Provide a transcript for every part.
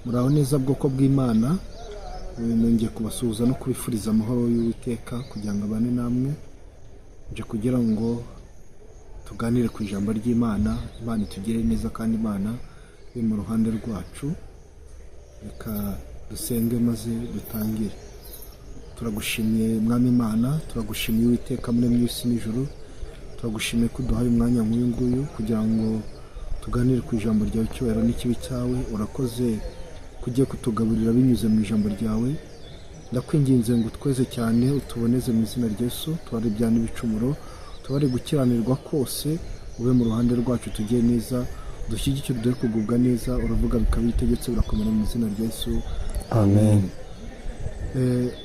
Muraho neza bwoko bw'Imana, nongeye kubasuhuza no kubifuriza amahoro y'Uwiteka kugira ngo abane namwe. Nje kugira ngo tuganire ku ijambo ry'Imana, Imana itugirire neza kandi Imana iri mu ruhande rwacu. Reka dusenge maze dutangire. Turagushimiye Mwami Imana, turagushimiye Uwiteka muremyi w'isi n'ijuru, turagushimiye ko uduhaye umwanya nk'uyu nguyu kugira ngo tuganire ku ijambo ryawe, icyubahiro n'ikibi cyawe. Urakoze ko ugiye kutugaburira binyuze mu ijambo ryawe. Ndakwinginze ngo utweze cyane, utuboneze mu izina rya Yesu, tubare ibyaha n'ibicumuro, tubare gukiranirwa kose, ube mu ruhande rwacu, tugire neza, dushyigikire, uduhe kugubwa neza. Uravuga bikaba itegetse, birakomera mu izina rya Yesu. Amen.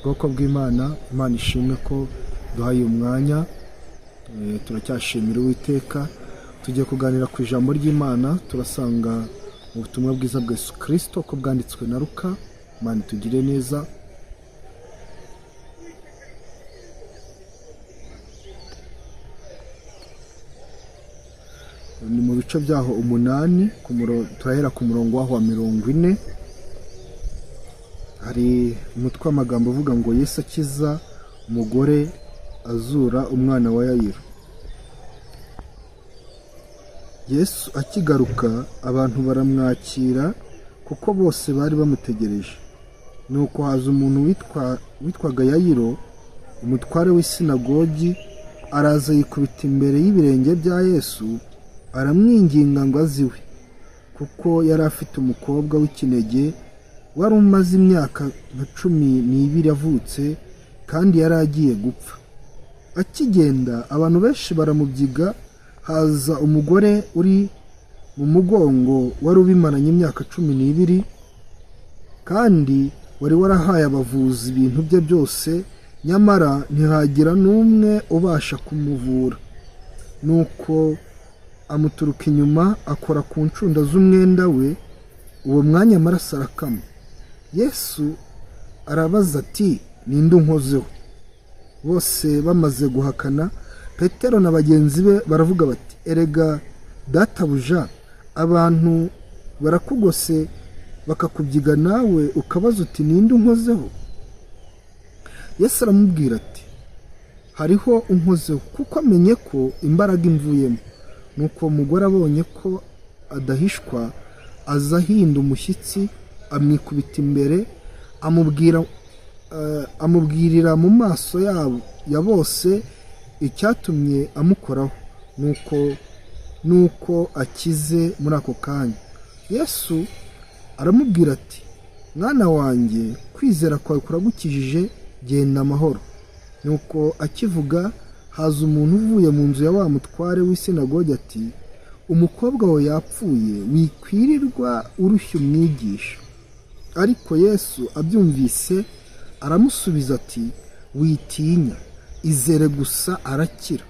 Bwoko bw'Imana, Imana ishimwe ko duhaye uyu mwanya. Turacyashimira Uwiteka. Tugiye kuganira ku ijambo ry'Imana, turasanga mu butumwa bwiza bwa Yesu Kristo ko bwanditswe na Luka. Imana itugire neza. Ni mu bice byaho 8, turahera ku murongo waho wa 40. Hari umutwe w'amagambo uvuga ngo Yesu akiza umugore azura umwana wa Yayiro. Yesu akigaruka abantu baramwakira kuko bose bari bamutegereje. Nuko haza umuntu witwaga Yayiro, umutware w'isinagogi, araza yikubita imbere y'ibirenge bya Yesu, aramwinginga ngo aze iwe, kuko yari afite umukobwa w'ikinege wari umaze imyaka nka 12 avutse, kandi yari agiye gupfa. Akigenda abantu benshi baramubyiga, haza umugore uri mu mugongo wari ubimaranye imyaka 12, kandi wari warahaye abavuzi ibintu bye byose, nyamara ntihagira n'umwe ubasha kumuvura. Nuko amuturuka inyuma akora ku ncunda z'umwenda we, uwo mwanya amaraso arakama. Yesu arabaza ati ninde unkozeho? Bose bamaze guhakana, Petero na bagenzi be baravuga bati erega databuja, abantu barakugose bakakubyiga, nawe ukabaza uti ninde unkozeho? Yesu aramubwira ati hariho unkozeho, kuko amenye ko imbaraga imvuyemo. Nuko umugore abonye ko adahishwa, aza ahinda umushyitsi, amwikubita imbere, amubwirira mu maso yabo ya bose icyatumye amukoraho, nuko akize muri ako kanya. Yesu aramubwira ati mwana wanjye, kwizera kwawe kuragukijije, genda amahoro. Nuko akivuga haza umuntu uvuye mu nzu ya wa mutware w'isinagogi ati umukobwa wawe yapfuye, wikwirirwa urushya umwigisha. Ariko Yesu abyumvise aramusubiza ati witinya, izere gusa arakira.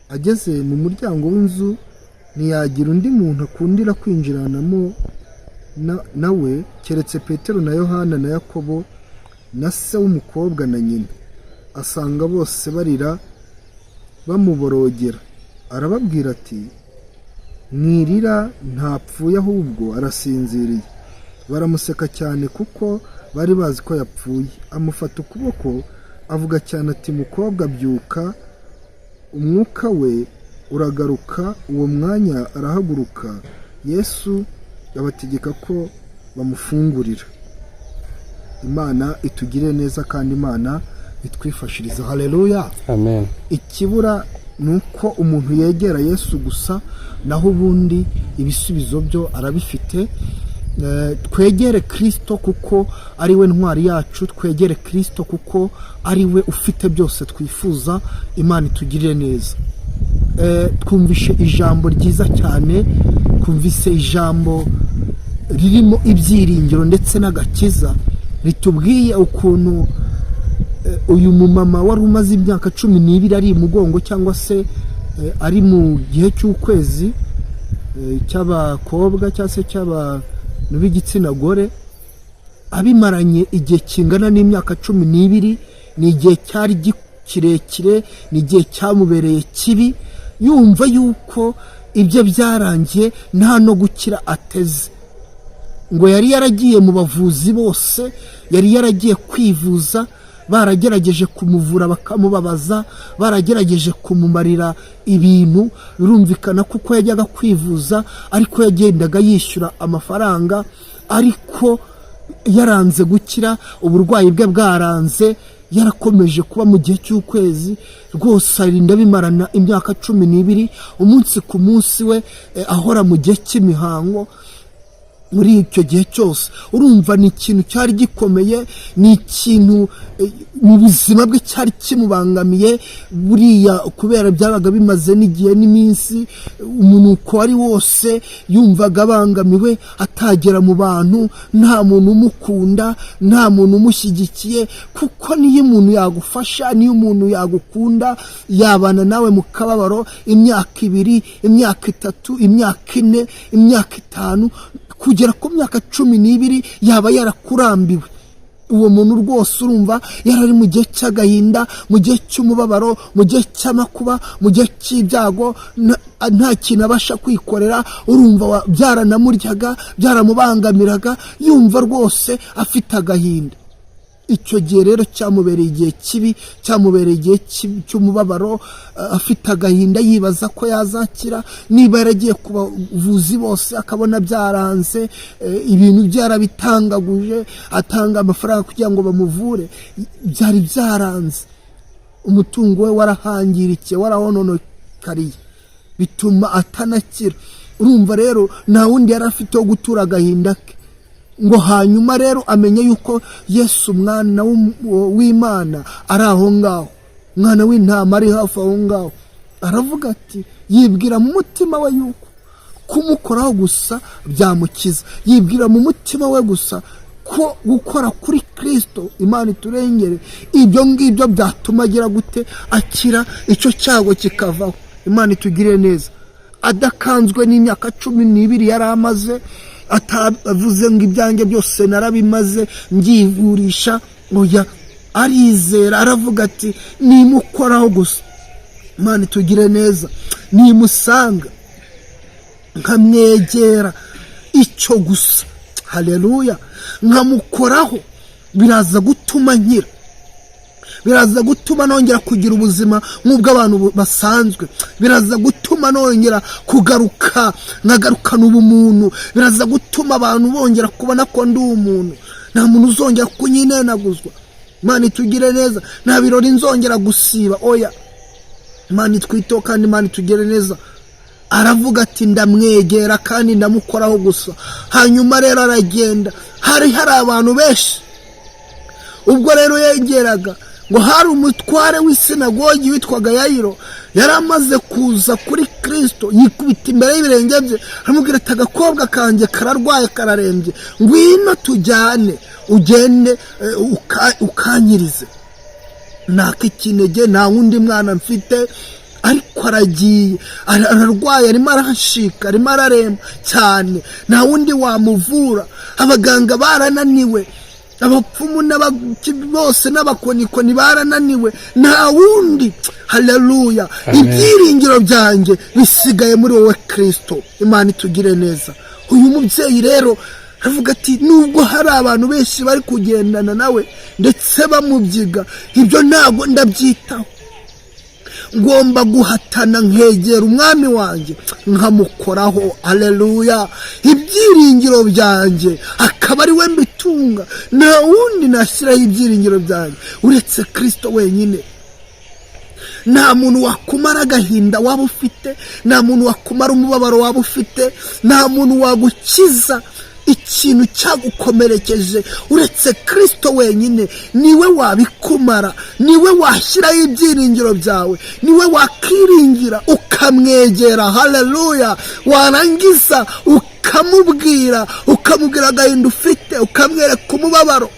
Ageze mu muryango w'inzu ntiyagira undi muntu akundira kwinjiranamo nawe keretse Petero na Yohana na Yakobo na se w'umukobwa na nyina. Asanga bose barira bamuborogera, arababwira ati mwirira, ntapfuye ahubwo arasinziriye. Baramuseka cyane kuko bari bazi ko yapfuye. Amufata ukuboko avuga cyane ati mukobwa byuka. Umwuka we uragaruka, uwo mwanya arahaguruka. Yesu abategeka ko bamufungurira. Imana itugirire neza kandi Imana itwifashirize. Haleluya. Amen. Ikibura ni uko umuntu yegera Yesu gusa, naho ubundi ibisubizo byo arabifite. Twegere Kristo kuko ari we ntwari yacu, twegere Kristo kuko ari we ufite byose twifuza. Imana itugirire neza. Twumvishe ijambo ryiza cyane, twumvise ijambo ririmo ibyiringiro ndetse n'agakiza, ritubwiye ukuntu uyu mumama wari umaze imyaka 12 ari imugongo, cyangwa se ari mu gihe cy'ukwezi cy'abakobwa cyangwa se cy'abantu b'igitsina gore, abimaranye igihe kingana n'imyaka 12. Ni igihe cyari kirekire, ni igihe cyamubereye kibi, yumva yuko ibyo byarangiye nta no gukira ateze. Ngo yari yaragiye mu bavuzi bose, yari yaragiye kwivuza, baragerageje kumuvura bakamubabaza, baragerageje kumumarira ibintu. Birumvikana kuko yajyaga kwivuza ariko yagendaga yishyura amafaranga, ariko yaranze gukira, uburwayi bwe bwaranze, yarakomeje kuba mu gihe cy'ukwezi rwose, arinda bimarana imyaka 12, umunsi ku munsi we ahora mu gihe cy'imihango. Muri icyo gihe cyose, urumva ni ikintu cyari gikomeye, ni ikintu mu buzima bwe cyari kimubangamiye buriya, kubera byabaga bimaze n'igihe n'iminsi, umunuko wari wose, yumvaga abangamiwe, atagera mu bantu, nta muntu umukunda, nta muntu umushyigikiye. Kuko niyo umuntu yagufasha, niyo umuntu yagukunda, yabana nawe mu kababaro imyaka 2, imyaka 3, imyaka 4, imyaka 5, kugera ku myaka 12 yaba yarakurambiwe. Uwo muntu rwose urumva yari ari mu gihe cy'agahinda, mu gihe cy'umubabaro, mu gihe cy'amakuba, mu gihe cy'ibyago, nta kintu abasha kwikorera. Urumva byaranamuryaga, byaramubangamiraga, yumva rwose afite agahinda. Icyo gihe rero cyamubereye igihe kibi, cyamubereye igihe cy'umubabaro, afite agahinda, yibaza ko yazakira niba yaragiye ku bavuzi bose akabona byaranze, ibintu byarabitangaguje, atanga amafaranga kugira ngo bamuvure, byari byaranze, umutungo we warahangirikiye, warahononekariye, bituma atanakira. Urumva rero nta wundi yari afite wo gutura agahinda ke. Ngo hanyuma rero amenye yuko Yesu umwana w'Imana ari aho ngaho, umwana w'intama ari hafi aho ngaho. Aravuga ati, yibwira mu mutima we yuko kumukoraho gusa byamukiza, yibwira mu mutima we gusa ko gukora kuri Kirisito, Imana iturengere, ibyo ngibyo byatuma agira gute? Akira, icyo cyago kikavaho. Imana itugirire neza. Adakanzwe n'imyaka 12 yari amaze, atavuze ngo ibyanjye byose narabimaze mbyivurisha, oya, arizera, aravuga ati nimukoraho gusa, Imana itugire neza, nimusanga nkamwegera, icyo gusa, haleluya, nkamukoraho, biraza gutuma nkira, biraza gutuma nongera kugira ubuzima nk'ubw'abantu basanzwe, biraza gutuma nongera kugaruka nkagarukana ubumuntu, biraza gutuma abantu bongera kubona ko ndi umuntu, nta muntu uzongera kunyinenaguzwa. Imana itugire neza. Nta birori nzongera gusiba, oya. Imana itwiteho kandi Imana itugire neza. Aravuga ati ndamwegera kandi ndamukoraho gusa. Hanyuma rero aragenda, hari hari abantu benshi. Ubwo rero yegeraga, ngo hari umutware w'isinagogi witwaga Yayiro, yari amaze kuza kuri Kirisito, yikubita imbere y'ibirenge bye, aramubwira ati agakobwa kanjye kararwaye, kararembye, ngwino tujyane, ugende ukanyirize naka ikinege, nta wundi mwana mfite, ariko aragiye, ararwaye, arimo arahashika, arimo araremba cyane, nta wundi wamuvura, abaganga barananiwe, abapfumu bose n'abakonikoni barananiwe, nta wundi. Haleluya! Ibyiringiro byanjye bisigaye muri wowe Kirisito. Imana itugire neza. Uyu mubyeyi rero aravuga ati nubwo hari abantu benshi bari kugendana nawe ndetse bamubyiga, ibyo ntabwo ndabyitaho, ngomba guhatana nkegera umwami wanjye nkamukoraho. Aleluya! Ibyiringiro byanjye akaba ari we mbitunga, nta wundi nashyiraho ibyiringiro byanjye uretse Kirisito wenyine. Nta muntu wakumara agahinda waba ufite, nta muntu wakumara umubabaro waba ufite, nta muntu wagukiza ikintu cyagukomerekeje uretse Kirisito wenyine. Niwe wabikumara, niwe washyiraho ibyiringiro byawe, niwe wakiringira ukamwegera. Haleluya! Warangiza ukamubwira, ukamubwira agahinda ufite, ukamwereka umubabaro.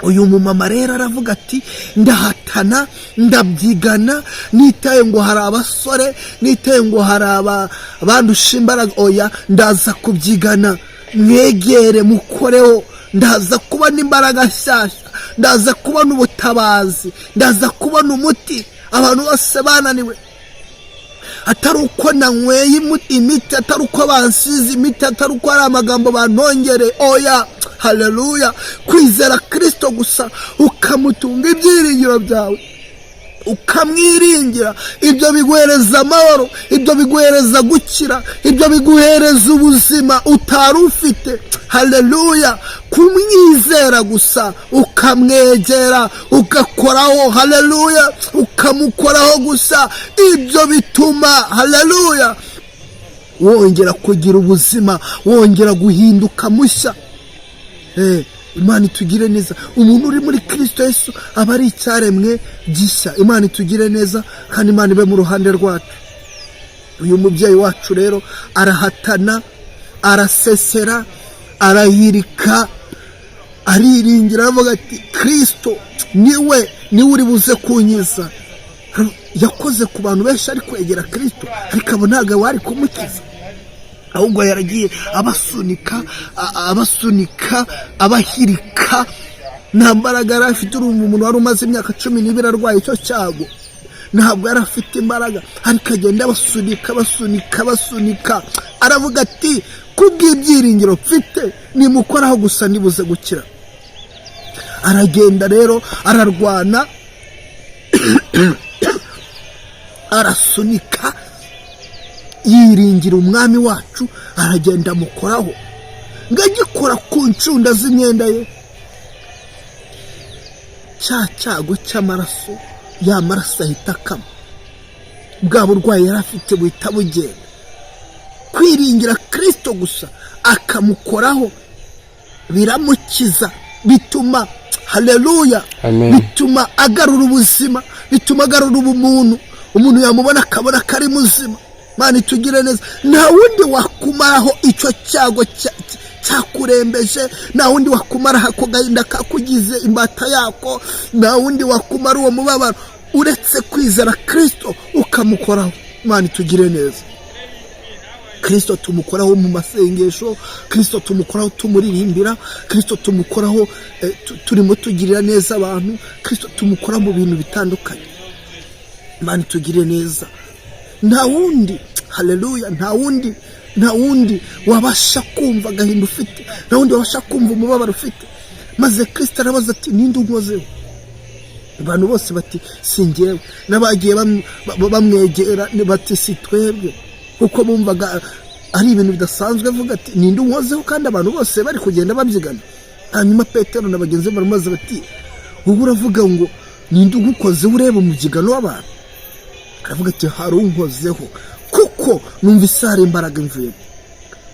Uyu mumama rero aravuga ati ndahatana, ndabyigana, nitaye ngo hari abasore, nitaye ngo hari abandusha imbaraga, oya, ndaza kubyigana mwegere mukoreho, ndaza kubona imbaraga nshyashya, ndaza kubona ubutabazi, ndaza kubona umuti abantu bose bananiwe. Atari uko nanyweye imiti, atari uko bansize imiti, atari uko ari amagambo banongere. Oya, haleluya! Kwizera Kirisito gusa, ukamutunga ibyiringiro byawe, ukamwiringira, ibyo biguhereza amahoro, ibyo biguhereza gukira, ibyo biguhereza ubuzima utari ufite. Haleluya! Kumwizera gusa, ukamwegera, ugakoraho, haleluya, ukamukoraho gusa, ibyo bituma, haleluya, wongera kugira ubuzima, wongera guhinduka mushya. Imana itugire neza. Umuntu uri muri Kirisito Yesu aba ari icyaremwe gishya. Imana itugire neza kandi Imana ibe mu ruhande rwacu. Uyu mubyeyi wacu rero arahatana, arasesera, arahirika, ariringira, aravuga ati: "Kirisito niwe uri buze kunkiza." Yakoze ku bantu benshi ari kwegera Kirisito, ariko abo ntabwo wari kumukiza, ahubwo yaragiye abasunika, abasunika, abahirika. Nta mbaraga yari afite. Urumva, umuntu wari umaze imyaka 12 arwaye icyo cyago, ntabwo yari afite imbaraga, ariko agenda abasunika, abasunika, abasunika. Aravuga ati: "Kubw'ibyiringiro mfite, nimukoraho gusa nibuze gukira." Aragenda rero, ararwana, arasunika, yiringira Umwami wacu, aragenda amukoraho. Ngo agikora ku ncunda z'imyenda ye, cya cyago cy'amaraso, ya maraso ahita akama, bwa burwayi yari afite buhita bugenda. Kwiringira Kirisito gusa, akamukoraho, biramukiza, bituma, haleluya, Amen. bituma agarura ubuzima, bituma agarura ubumuntu. Umuntu yamubona akabona ko ari muzima. Imana itugire neza. Nta wundi wakumaraho icyo cyago cyakurembeje, nta wundi wakumaraho ako gahinda kakugize imbata yako, nta wundi wakumara uwo mubabaro uretse kwizera Kirisito ukamukoraho. Imana itugire neza. Kirisito tumukoraho mu masengesho, Kirisito tumukoraho tumuririmbira, Kirisito tumukoraho turimo tugirira neza abantu, Kirisito tumukoraho mu bintu bitandukanye. Imana itugire neza. Nta wundi, haleluya, nta wundi, nta wundi wabasha kumva agahinda ufite, nta wundi wabasha kumva umubabaro ufite. Maze Kirisito arabaza ati: "Ninde unkozeho?" Abantu bose bati: "Si njyewe." N'abagiye bamwegera bati: "Si twebwe," kuko bumvaga ari ibintu bidasanzwe. Avuga ati: "Ninde unkozeho?" kandi abantu bose bari kugenda babyigana. Hanyuma Petero na bagenzi be baramubaza bati: "Wowe uravuga ngo ninde ugukozeho, ureba umubyigano w'abantu?" Aravuga ati: "Hari unkozeho, kuko numvise hari imbaraga imvuyemo."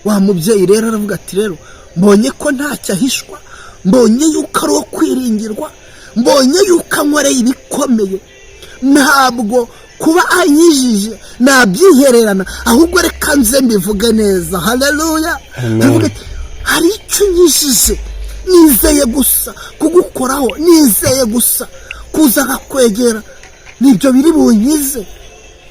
Wa mubyeyi rero aravuga ati: "Rero mbonye ko ntacyo ahishwa, mbonye yuko ari uwo kwiringirwa, mbonye yuko ankoreye ibikomeye, ntabwo kuba anyijije nabyihererana, ahubwo reka nze mbivuge neza." Haleluya! Amen. Aravuga ati: "Hari icyo unyijije, nizeye gusa kugukoraho, nizeye gusa kuza nkakwegera, nibyo biri bunkize.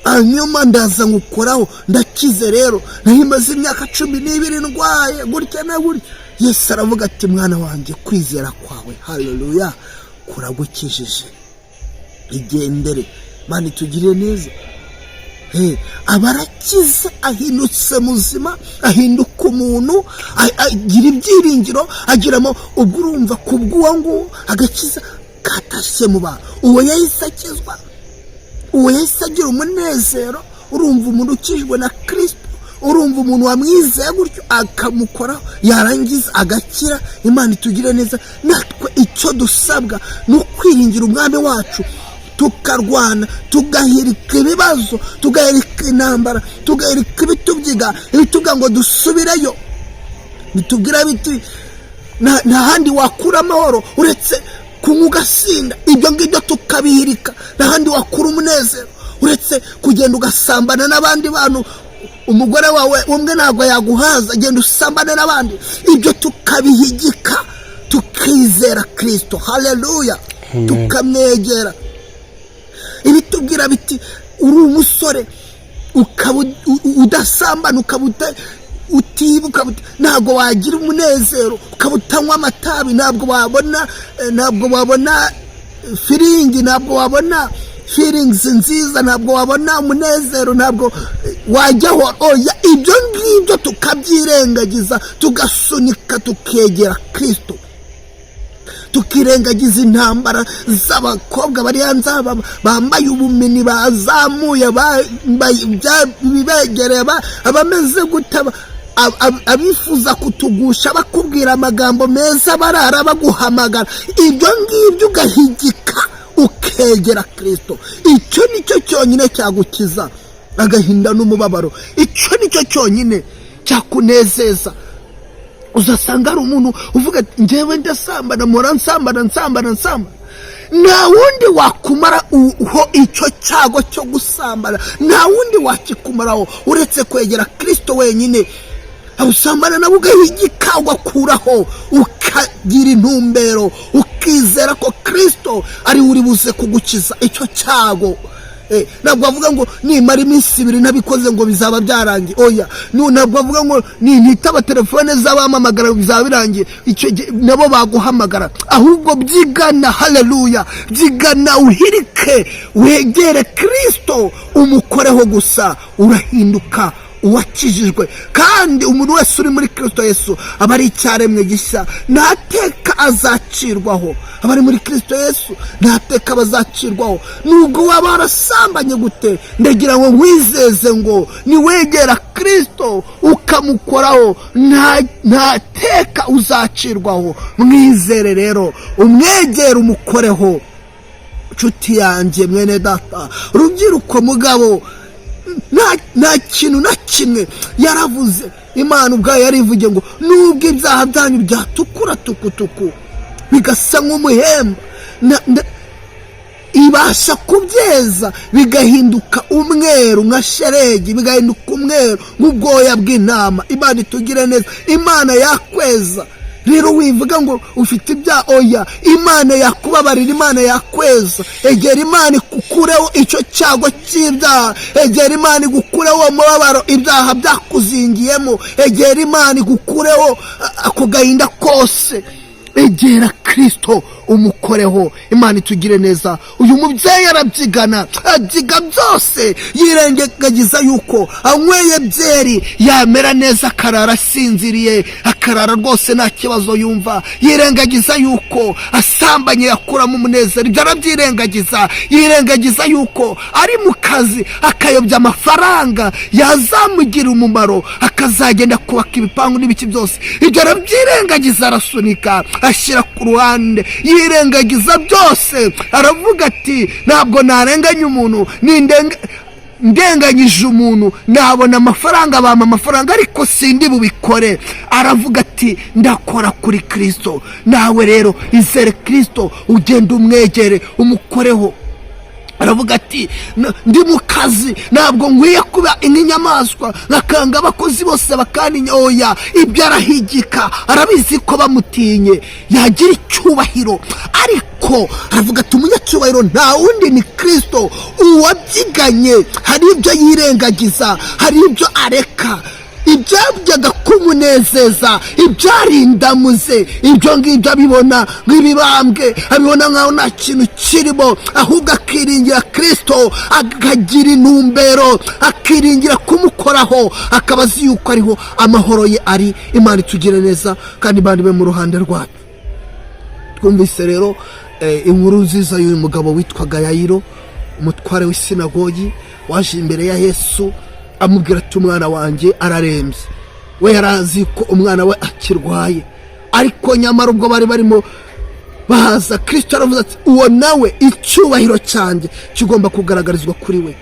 Hanyuma ndaza ngukoraho, ndakize. Rero nari maze imyaka 12 ndwaye gutya na gutya." Yesu aravuga ati: "Mwana wanjye, kwizera kwawe, haleluya, kuragukijije, igendere." Imana itugirire neza. Aba arakize, ahindutse muzima, ahinduka umuntu, agira ibyiringiro, agiramo. Ubwo urumva, ku bw'uwo nguwo agakiza katashye mu bantu. Uwo yahise akizwa, uwo yahise agira umunezero. Urumva, umuntu ukijwe na Kirisito, urumva, umuntu wamwizeye gutyo akamukoraho, yarangiza agakira. Imana itugire neza. Natwe icyo dusabwa ni ukwiringira Umwami wacu, tukarwana, tugahirika ibibazo, tugahirika intambara, tugahirika ibitubyiga, ibitubwira ngo dusubireyo, bitubwira biti: "Nta handi wakura amahoro uretse kunywa ugasinda." Ibyo ngibyo tukabihirika. "Nta handi wakura umunezero uretse kugenda ugasambana n'abandi bantu. Umugore wawe umwe ntabwo yaguhaza, genda usambane n'abandi." Ibyo tukabihigika, tukizera Kirisito, haleluya, Amen. tukamwegera. Ibitubwira biti: "Uri umusore ukaba udasambana, ukaba utiba, ntabwo wagira umunezero, ukaba utanywa amatabi, ntabwo wabona feeling, ntabwo wabona." feelings nziza, ntabwo wabona umunezero, ntabwo wajyaho. Oya, ibyo ngibyo tukabyirengagiza, tugasunika, tukegera Kirisito, tukirengagiza intambara z'abakobwa bari hanze aha bambaye ubumini, bazamuye, bambaye ibibegereye, abameze gute, abifuza kutugusha, bakubwira amagambo meza, barara baguhamagara. Ibyo ngibyo ugahigika, ukegera Kirisito. Icyo ni cyo cyonyine cyagukiza agahinda n'umubabaro, icyo ni cyo cyonyine cyakunezeza. Uzasanga hari umuntu uvuga ati: "Njyewe ndasambana, mpora nsambana, nsambana, nsambana." Nta wundi wakumaraho icyo cyago cyo gusambana, nta wundi wakikumaraho uretse kwegera Kirisito wenyine. Usambana nawe ugahigika, ugakuraho, ukagira intumbero, ukizera ko Kirisito ari we uri buze kugukiza icyo cyago. Ntabwo bavuga ngo nimara iminsi 2 ntabikoze ngo bizaba byarangiye. Oya, ntabwo bavuga ngo nintitaba telefone z'abamamagara bizaba birangiye. Icyo gihe nabo baguhamagara. Ahubwo byigana, haleluya, byigana, uhirike, wegere Kirisito, umukoreho gusa, urahinduka uwakijijwe. Kandi umuntu wese uri muri Kirisito Yesu aba ari icyaremwe gishya, nta teka azacirwaho. Abari muri Kirisito Yesu nta teka bazacirwaho, nubwo waba warasambanye gute. Ndagira ngo nkwizeze ngo niwegera Kirisito ukamukoraho, nta teka uzacirwaho. Mwizere rero, umwegere, umukoreho, nshuti yanjye, mwene data, rubyiruko, mugabo. Nta kintu na kimwe yaravuze. Imana ubwayo yarivuge ngo nubwo ibyaha byanyu byatukura tukutuku, bigasa nk'umuhemba, ibasha kubyeza bigahinduka umweru nka sheregi, bigahinduka umweru nk'ubwoya bw'intama. Imana itugire neza. Imana yakweza. Rero wivuga ngo ufite ibyaha, oya, Imana yakubabarira, Imana yakweza. Egera Imana igukureho icyo cyago cy'ibyaha, egera Imana igukureho uwo mubabaro ibyaha byakuzingiyemo, egera Imana igukureho ako gahinda kose. Egera Kirisito, umukoreho. Imana itugire neza. Uyu mubyeyi arabyigana, abyiga byose, yirengagiza yuko anyweye byeri yamera neza, akarara asinziriye, akarara rwose nta kibazo yumva. Yirengagiza yuko asambanye yakuramo umunezero, ibyo arabyirengagiza. Yirengagiza yuko ari mu kazi akayobya amafaranga yazamugira umumaro, akazagenda kubaka ibipangu n'ibiki byose, ibyo arabyirengagiza, arasunika, ashyira ku ruhande, yirengagiza byose. Aravuga ati: "Ntabwo narenganya umuntu, ndenganyije umuntu nabona amafaranga, bampa amafaranga, ariko sindi bubikore." Aravuga ati: "Ndakora kuri Kirisito." Nawe rero izere Kirisito, ugenda umwegere, umukoreho. Aravuga ati: "Ndi mu kazi, ntabwo nkwiye kuba nk'inyamaswa nkakanga abakozi bose bakantinya." Oya, ibyo arahigika. Arabizi ko bamutinye yagira icyubahiro, ariko aravuga ati: "Umunyacyubahiro nta wundi, ni Kirisito." Uwabyiganye hari ibyo yirengagiza, hari ibyo areka, ibyajyaga kumunezeza, ibyarindamuze, ibyo ngibyo abibona nk'ibibambwe, abibona nkaho nta kintu kirimo, ahubwo akiringira Kirisito, akagira intumbero, akiringira kumukoraho, akaba azi yuko ariho amahoro ye ari. Imana itugire neza, kandi Imana ibe mu ruhande rwacu. Twumvise rero inkuru nziza y'uyu mugabo witwaga Yayiro, umutware w'isinagogi, waje imbere ya Yesu amubwira ati: "Umwana wanjye ararembye." We yari azi ko umwana we akirwaye, ariko nyamara ubwo bari barimo bahaza, Kirisito aravuze ati: "Uwo nawe icyubahiro cyanjye kigomba kugaragarizwa kuri we,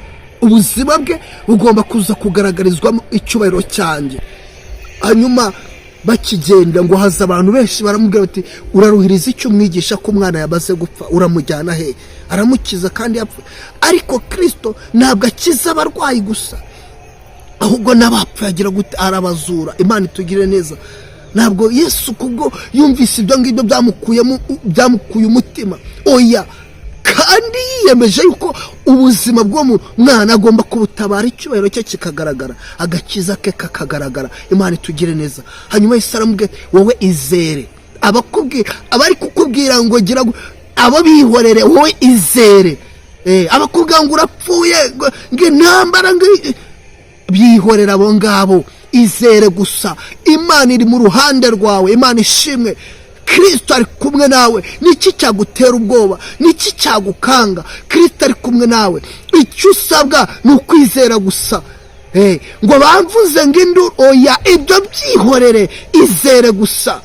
ubuzima bwe bugomba kuza kugaragarizwamo icyubahiro cyanjye." Hanyuma bakigenda ngo haza abantu benshi, baramubwira bati: "Uraruhiriza icyo umwigisha ko umwana yamaze gupfa? Uramujyana he? Aramukiza kandi yapfa." Ariko Kirisito ntabwo akiza abarwayi gusa, ahubwo n'abapfuye agira gute? Arabazura. Imana itugire neza. Ntabwo Yesu kubwo yumvise ibyo ngibyo byamukuye umutima, oya. Kandi yiyemeje yuko ubuzima bw'uwo mwana agomba kubutabara, icyubahiro cye kikagaragara, agakiza ke kakagaragara. Imana itugire neza. Hanyuma Yesu aramubwira: "Wowe izere." Abakubwira, abari kukubwira ngo gira, abo bihorere, wowe izere. Abakubwira ngo urapfuye, ngo intambara, ngo byihorera abo ngabo. Izere gusa, Imana iri mu ruhande rwawe. Imana ishimwe, Kirisito ari kumwe nawe. Niki cyagutera ubwoba? Niki cyagukanga? Kirisito ari kumwe nawe. Icyo usabwa ni ukwizera gusa. Ngo bamvuze ngo induru, oya, ibyo byihorere, izere gusa.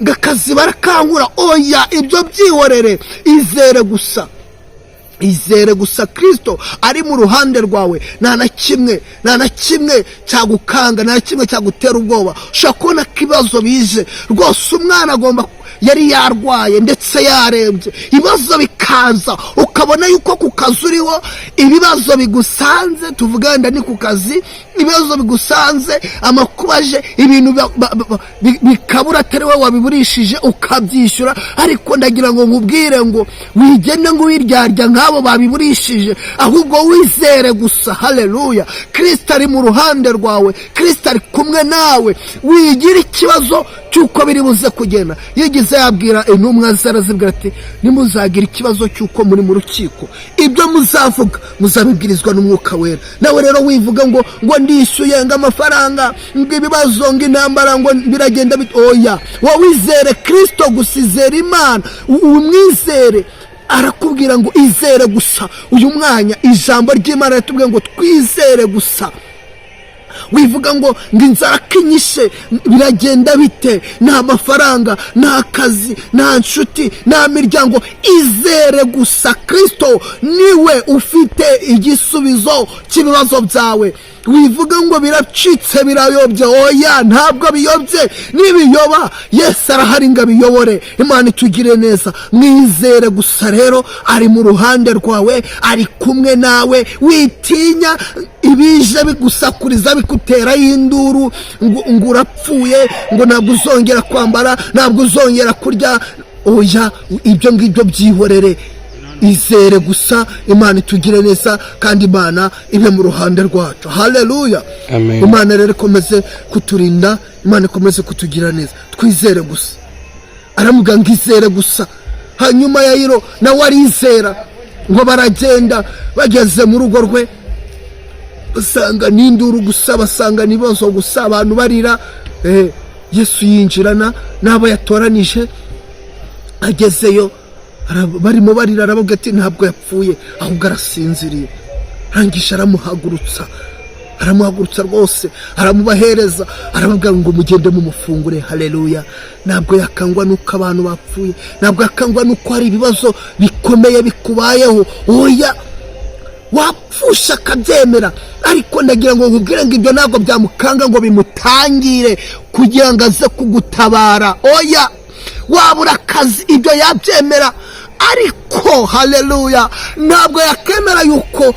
Ngo akazi barakangura, oya, ibyo byihorere, izere gusa, izere gusa. Kirisito ari mu ruhande rwawe, nta na kimwe, nta na kimwe cyagukanga, nta na kimwe cyagutera ubwoba. Ushobora kubona ko ibibazo bije rwose, umwana agomba, yari yarwaye ndetse yarebye, ibibazo bikaza, ukabona yuko ku kazi uriho ibibazo bigusanze. Tuvuga wenda ni ku kazi, ibibazo bigusanze, amakuba aje, ibintu bikabura, atari wowe wabiburishije, ukabyishyura. Ariko ndagira ngo nkubwire ngo wigende ngo wiryarya nk'abo babiburishije, ahubwo wizere gusa. Haleluya! Kirisito ari mu ruhande rwawe, Kirisito ari kumwe nawe. Wigira ikibazo cy'uko biri buze kugenda. Yigeze yabwira intumwa ze, arazibwira ati: "Ntimuzagira ikibazo cy'uko muri mu rukiko, ibyo muzavuga muzabibwirizwa n'Umwuka Wera." Nawe rero wivuga ngo ndishyuye, ngo amafaranga, ngo ibibazo, ngo intambara, ngo biragenda oya, wowe wizere Kirisito gusa, izere Imana, umwizere. Arakubwira ngo izere gusa. Uyu mwanya ijambo ry'Imana riratubwira ngo twizere gusa. Wivuga ngo inzara kinyishe, biragenda bite, nta mafaranga, nta kazi, nta nshuti, nta miryango. Izere gusa, Kirisito niwe ufite igisubizo cy'ibibazo byawe. Wivuga ngo biracitse, birayobye, oya, ntabwo biyobye. Nibiyoba, Yesu arahari ngo abiyobore. Imana itugire neza. Mwizere gusa rero, ari mu ruhande rwawe, ari kumwe nawe. Witinya ibije bigusakuriza, biguteraho induru ngo urapfuye, ngo ntabwo uzongera kwambara, ntabwo uzongera kurya. Oya, ibyo ngibyo byihorere, izere gusa. Imana itugire neza kandi Imana ibe mu ruhande rwacu. Haleluya! Amen. Imana rero ikomeze kuturinda, Imana ikomeze kutugira neza. Twizere gusa. Aramubwira ngo izere gusa. Hanyuma Yayiro nawe arizera, ngo baragenda, bageze mu rugo rwe basanga n'induru gusa, basanga n'ibibazo gusa, abantu barira. Yesu yinjirana n'abo yatoranije. Agezeyo barimo barira, aravuga ati: "Ntabwo yapfuye, ahubwo arasinziriye." Arangije aramuhagurutsa, aramuhagurutsa rwose, aramubahereza, arababwira ngo mugende mumufungure. Haleluya! Ntabwo yakangwa n'uko abantu bapfuye, ntabwo yakangwa n'uko hari ibibazo bikomeye bikubayeho. Oya, wapfusha akabyemera, ariko ndagira ngo nkubwire ngo ibyo ntabwo byamukanga ngo bimutangire kugira ngo aze kugutabara. Oya, wabura akazi, ibyo yabyemera, ariko haleluya, ntabwo yakemera yuko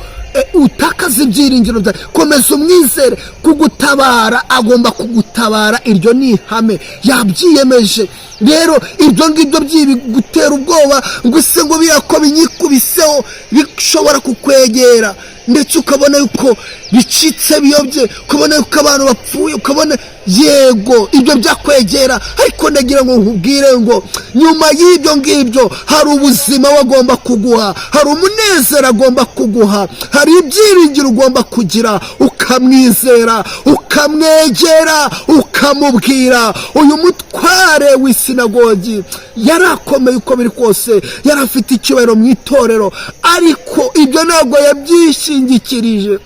utakaza ibyiringiro byawe. Komeza umwizere, kugutabara agomba kugutabara, iryo ni ihame, yabyiyemeje. Rero ibyo ngibyo byibigutera ubwoba ngo ese ngo biriya ko binyikubiseho, bishobora kukwegera ndetse ukabona yuko bicitse, biyobye, ukabona yuko abantu bapfuye, ukabona yego ibyo byakwegera. Ariko ndagira ngo nkubwire ngo nyuma y'ibyo ngibyo hari ubuzima we agomba kuguha, hari umunezero agomba kuguha, hari ibyiringiro ugomba kugira, ukamwizera, ukamwegera, ukamubwira. Uyu mutware w'isinagogi yari akomeye uko biri kose, yari afite icyubahiro mu itorero, ariko ibyo ntabwo yabyishingikirije,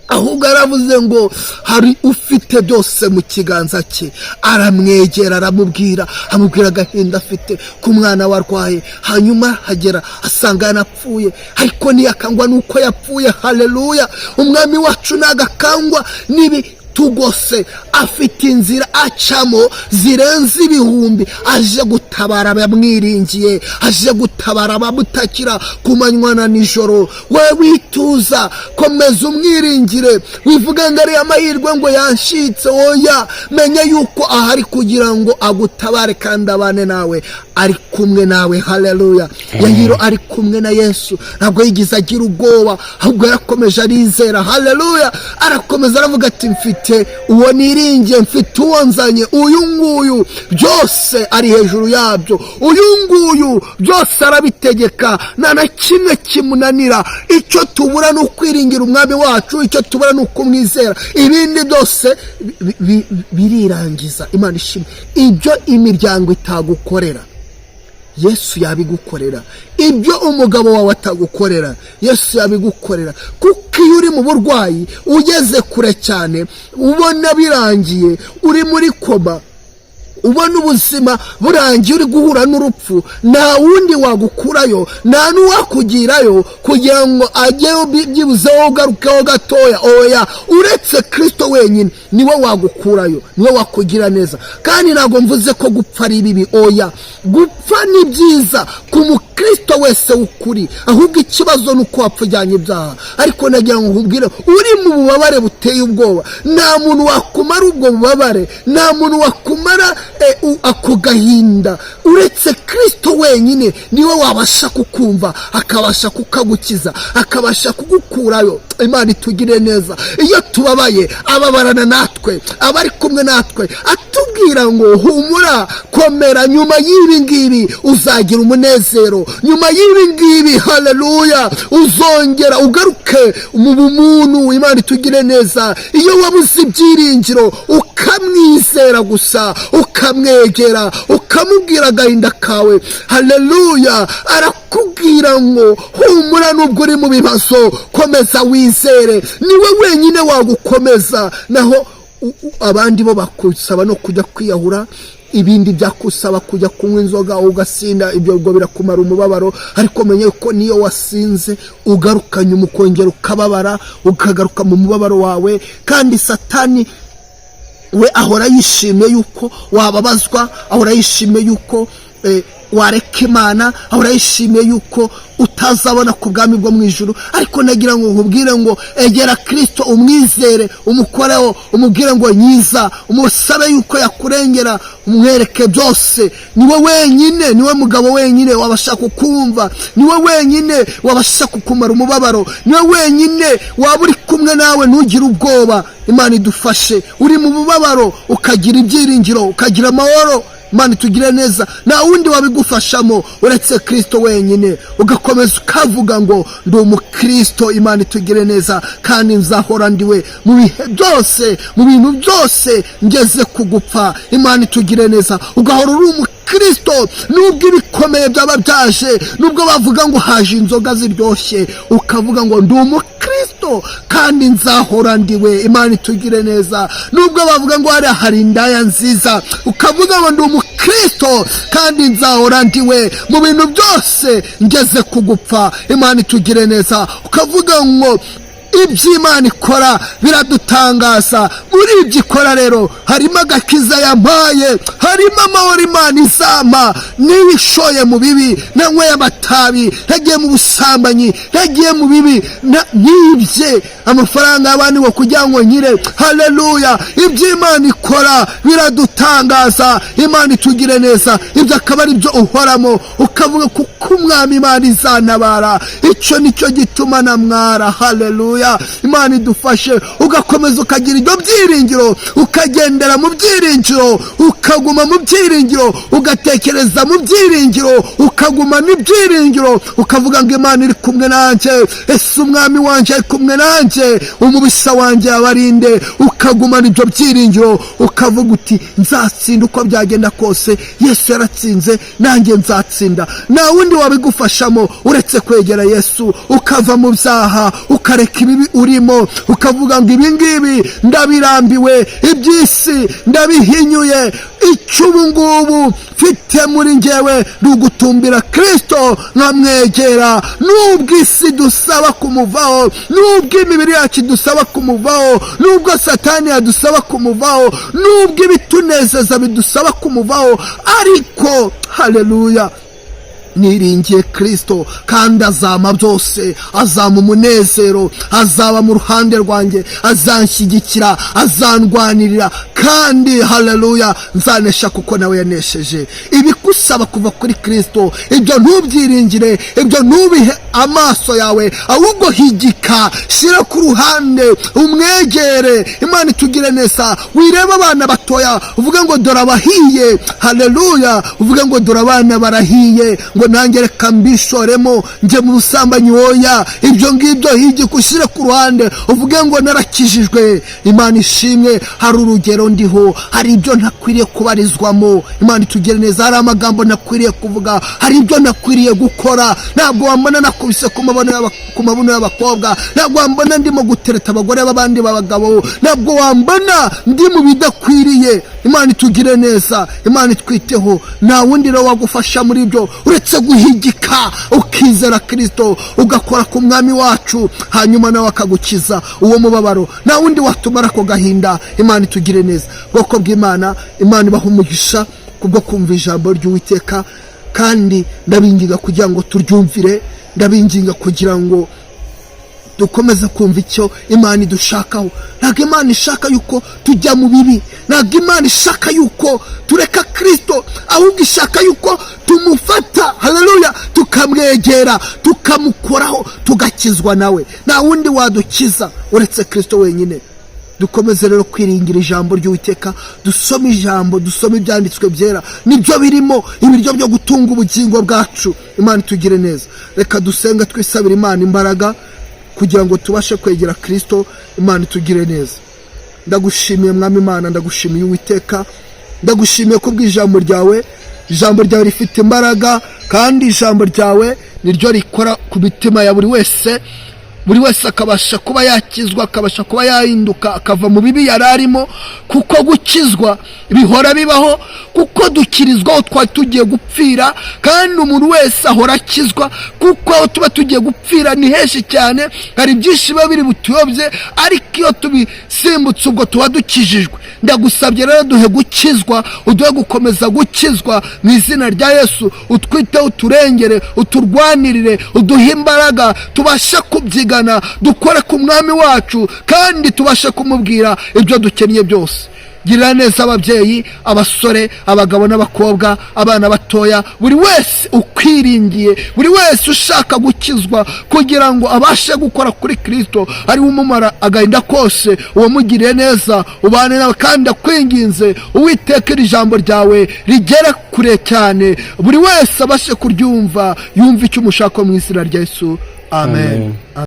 ahubwo yaravuze ngo hari ufite byose mu kiganza cye. Aramwegera, aramubwira, amubwira agahinda afite ku mwana warwaye. Hanyuma hagera asanga yanapfuye, ariko ntiyakangwa n'uko yapfuye. Haleluya! Umwami wacu ntagakangwa n'ibi tugose, afite inzira acamo zirenze ibihumbi, aje gutabara abamwiringiye, aje gutabara abamutakira ku manywa na nijoro. We wituza, komeza umwiringire. Wivuga ngo ariya amahirwe ngo yanshitse, oya, menya yuko ahari kugira ngo agutabare kandi abane nawe, ari kumwe nawe. Haleluya! Yayiro ari kumwe na Yesu, ntabwo yigeze agira ubwoba, ahubwo yarakomeje arizera. Haleluya! Arakomeza aravuga ati: "Mfite Mfite uwo niringiye, mfite uwo nzanye. Uyu nguyu byose ari hejuru yabyo, uyu nguyu byose arabitegeka, nta na kimwe kimunanira. Icyo tubura ni ukwiringira Umwami wacu, icyo tubura ni ukumwizera, ibindi byose birirangiza. Imana ishimwe. Ibyo imiryango itagukorera, Yesu yabigukorera. Ibyo umugabo wawe atagukorera, Yesu yabigukorera. Kuko iyo uri mu burwayi, ugeze kure cyane, ubona birangiye, uri muri koma, ubona ubuzima burangiye, uri guhura n'urupfu, nta wundi wagukurayo, nta n'uwakugirayo kugira ngo ajyeyo byibuze wowe ugarukeho gatoya. Oya, uretse Kirisito wenyine niwe wagukurayo, niwe wakugira neza. Kandi ntabwo mvuze ko gupfa ari bibi. Oya, gupfa ni byiza ku mukristo wese w'ukuri, ahubwo ikibazo ni uko wapfa ujyanye ibyaha. Ariko nagira ngo nkubwire, uri mu bubabare buteye ubwoba, nta muntu wakumara ubwo bubabare, nta muntu wakumara ako gahinda uretse Kirisito wenyine. Niwe wabasha kukumva, akabasha kukagukiza, akabasha kugukurayo. Imana itugire neza. Iyo tubabaye, ababarana natwe, aba ari kumwe natwe, atubwira ngo: "Humura, komera, nyuma y'ibi ngibi uzagira umunezero, nyuma y'ibi ngibi, haleluya, uzongera ugaruke mu bumuntu." Imana itugire neza. Iyo wabuze ibyiringiro, ukamwizera gusa, ukamwegera, ukamubwira agahinda kawe, haleluya, arakubwira ngo: "Humura, nubwo uri mu bibazo, komeza wizere." Niwe wenyine wagukomeza. Naho abandi bo bakusaba no kujya kwiyahura, ibindi byakusaba kujya kunywa inzoga ugasinda, ibyo ngo birakumara umubabaro. Ariko menye ko niyo wasinze ugaruka nyuma ukongera ukababara, ukagaruka mu mubabaro wawe. Kandi Satani we ahora yishimiye yuko wababazwa, ahora yishimiye yuko wareka Imana, ahora yishimiye yuko utazabona ku bwami bwo mu ijuru. Ariko nagira ngo nkubwire ngo egera Kirisito, umwizere, umukoreho, umubwire ngo: "Nyiza", umusabe yuko yakurengera, umwereke byose. Niwe wenyine, niwe mugabo wenyine wabasha kukumva, niwe wenyine wabasha kukumara umubabaro, niwe wenyine waba uri kumwe nawe ntugire ubwoba. Imana idufashe. Uri mu mubabaro, ukagira ibyiringiro, ukagira amahoro. Imana itugire neza. Nta wundi wabigufashamo uretse Kirisito wenyine. Ugakomeza ukavuga ngo: "Ndi umukristo." Imana itugire neza. "Kandi nzahora ndiwe mu bihe byose, mu bintu byose, ngeze kugupfa." Imana itugire neza. Ugahora uri umukristo nubwo ibikomeye byaba byaje, nubwo bavuga ngo haje inzoga ziryoshye, ukavuga ngo: "Ndi umukristo kandi nzahora ndiwe." Imana itugire neza. Nubwo bavuga ngo hariya hari indaya nziza, ukavuga ngo: "Ndi umukristo kandi nzahora ndiwe mu bintu byose, ngeze kugupfa." Imana itugire neza. Ukavuga ngo: "Ibyo Imana ikora biradutangaza." Muri ibyo ikora rero harimo agakiza yampaye, harimo amahoro Imana izampa. Niba ishoye mu bibi, nanyweye amatabi, ntagiye mu busambanyi, ntagiye mu bibi, nibye amafaranga y'abandi ngo kugira ngo nkire, haleluya, ibyo Imana ikora biradutangaza. Imana itugire neza. Ibyo akaba ari byo uhoramo, ukavuga: "Kuko Umwami Imana izantabara, icyo nicyo gituma namwara." Haleluya, Imana idufashe. Ugakomeza ukagira ibyo byiringiro, ukagendera mu byiringiro, ukaguma mu byiringiro, ugatekereza mu byiringiro, ukaguma n'ibyiringiro, ukavuga ngo: "Imana iri kumwe nanjye, ese Umwami wanjye ari kumwe nanjye, umubisha wanjye yabarinde?" Ukagumana ibyo byiringiro, ukavuga uti: "Nzatsinda uko byagenda kose, Yesu yaratsinze, nanjye nzatsinda." Nta wundi wabigufashamo uretse kwegera Yesu, ukava mu byaha, ukareka ibibi urimo, ukavuga ngo: "Ibi ngibi ndabirambiwe, iby'isi ndabihinyuye, icyo ubu ngubu mfite muri ngewe ni ugutumbira Kirisito nkamwegera." Nubwo isi dusaba kumuvaho, nubwo imibiri yacu idusaba kumuvaho, nubwo Satani yadusaba kumuvaho, nubwo ibitunezeza bidusaba kumuvaho, ariko haleluya, niringiye Kirisito kandi azama byose, azama umunezero, azaba mu ruhande rwanjye, azanshyigikira, azandwanirira, kandi haleluya, nzanesha kuko nawe yanesheje. Ibikomeye Ikigusaba kuva kuri Kirisito, ibyo ntubyiringire, ibyo ntubihe amaso yawe, ahubwo higika, shyira ku ruhande, umwegere. Imana itugire neza. Wirebe abana batoya uvuge ngo dore abahiye, haleluya, uvuge ngo dore abana barahiye, ngo nanjye reka mbishoremo njye mu busambanyi. Woya, ibyo ngibyo higika, ushyire ku ruhande, uvuge ngo narakijijwe, Imana ishimwe, hari urugero ndiho, hari ibyo ntakwiriye kubarizwamo. Imana itugire neza. Hari amagambo ntakwiriye kuvuga, hari ibyo ntakwiriye gukora. Ntabwo wambona nakubise ku mabuno y'abakobwa, ntabwo wambona ndimo gutereta abagore b'abandi b'abagabo, ntabwo wambona ndi mu bidakwiriye. Imana itugire neza, Imana itwiteho. Nta wundi rero wagufasha muri ibyo uretse guhigika, ukizera Kirisito, ugakora ku Mwami wacu, hanyuma nawe akagukiza uwo mubabaro. Nta wundi watumara ako gahinda. Imana itugire neza. Bwoko bw'Imana, Imana ibaha umugisha kubwo kumva ijambo ry'Uwiteka, kandi ndabinginga kugira ngo turyumvire, ndabinginga kugira ngo dukomeze kumva icyo Imana idushakaho. Ntabwo Imana ishaka yuko tujya mu bibi, ntabwo Imana ishaka yuko tureka Kirisito, ahubwo ishaka yuko tumufata, haleluya, tukamwegera, tukamukoraho, tugakizwa nawe. Nta wundi wadukiza uretse Kirisito wenyine. Dukomeze rero kwiringira ijambo ry'Uwiteka, dusome ijambo, dusome ibyanditswe byera, nibyo birimo ibiryo byo gutunga ubugingo bwacu. Imana itugire neza. Reka dusenga, twisabira Imana imbaraga kugira ngo tubashe kwegera Kirisito. Imana itugire neza. Ndagushimiye, Mwami Imana, ndagushimiye Uwiteka, ndagushimiye kubw'ijambo ryawe. Ijambo ryawe rifite imbaraga, kandi ijambo ryawe niryo rikora ku mitima ya buri wese, buri wese akabasha kuba yakizwa, akabasha kuba yahinduka, akava mu bibi yari arimo, kuko gukizwa bihora bibaho, kuko dukirizwa aho twari tugiye gupfira, kandi umuntu wese ahora akizwa, kuko aho tuba tugiye gupfira ni henshi cyane, hari byinshi biba biri butuyobye, ariko iyo tubisimbutse ubwo tuba dukijijwe. Ndagusabye rero, duhe gukizwa, uduhe gukomeza gukizwa mu izina rya Yesu. Utwiteho, uturengere, uturwanirire, uduhe imbaraga tubashe kubyigana, dukore ku Mwami wacu, kandi tubashe kumubwira ibyo dukennye byose. Girira neza ababyeyi, abasore, abagabo n'abakobwa, abana batoya, buri wese ukwiringiye, buri wese ushaka gukizwa kugira ngo abashe gukora kuri Kirisito ariwe umumara agahinda kose. Uwamugiriye neza, ubane nawe, kandi akwinginze Uwiteka, iri jambo ryawe rigere kure cyane, buri wese abashe kuryumva, yumve icyo umushaka, mu izina rya Yesu, amen. Amen.